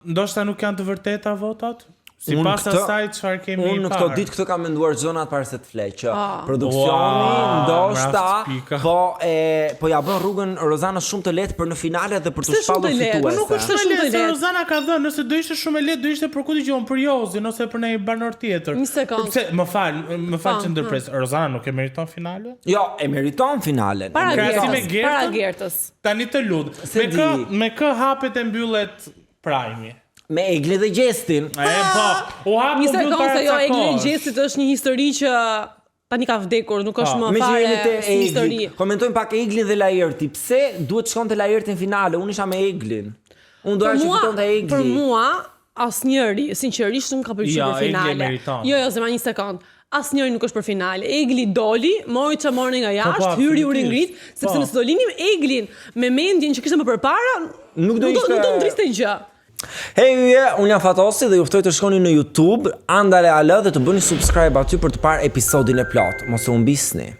Ndoshta nuk janë të vërteta votat? Sipas asaj çfarë kemi parë. Unë në këto ditë këtë kam menduar çdo natë para se të fle, që ah. produksioni Ua, ndoshta po e po ja bën rrugën Rozanës shumë të lehtë për në finale dhe për të shpallur fituese. Po nuk është shumë e lehtë, Rozana ka dhënë, nëse do ishte shumë e lehtë, do ishte për ku dëgjon për Jozin ose për ndonjë banor tjetër. Një sekond. Pse, më fal, më fal që ndërpres. Rozana nuk e meriton finalen? Jo, e meriton finalen. Para Gertës, para Gertës. Tani të lut. Me kë me kë hapet e mbyllet Prime-i? Me Eglin dhe Gjestin. E po, u hap Një sekond se jo Egli dhe Gjestit është një histori që tani ka vdekur, nuk është po. më fare si histori. Komentojmë pak Eglin dhe Laerti. Pse duhet të shkonte Laerti në finale? Unë isha me Eglin. Unë doja që fitonte Egli. Për mua, asnjëri, sinqerisht nuk ka pëlqyer jo, për finale. Jo, jo, zemra një sekond. Asnjëri nuk është për finale. Egli doli, mori ça mori nga po, jashtë, po, hyri u ringrit, sepse po. nëse do linim Eglin me mendjen që kishte më përpara, nuk do ishte nuk do, nuk do ndriste gjë. Hej yje, unë jam Fatosi dhe ju ftoj të shkoni në YouTube, Andale AL dhe të bëni subscribe aty për të parë episodin e plotë. Mos e humbisni.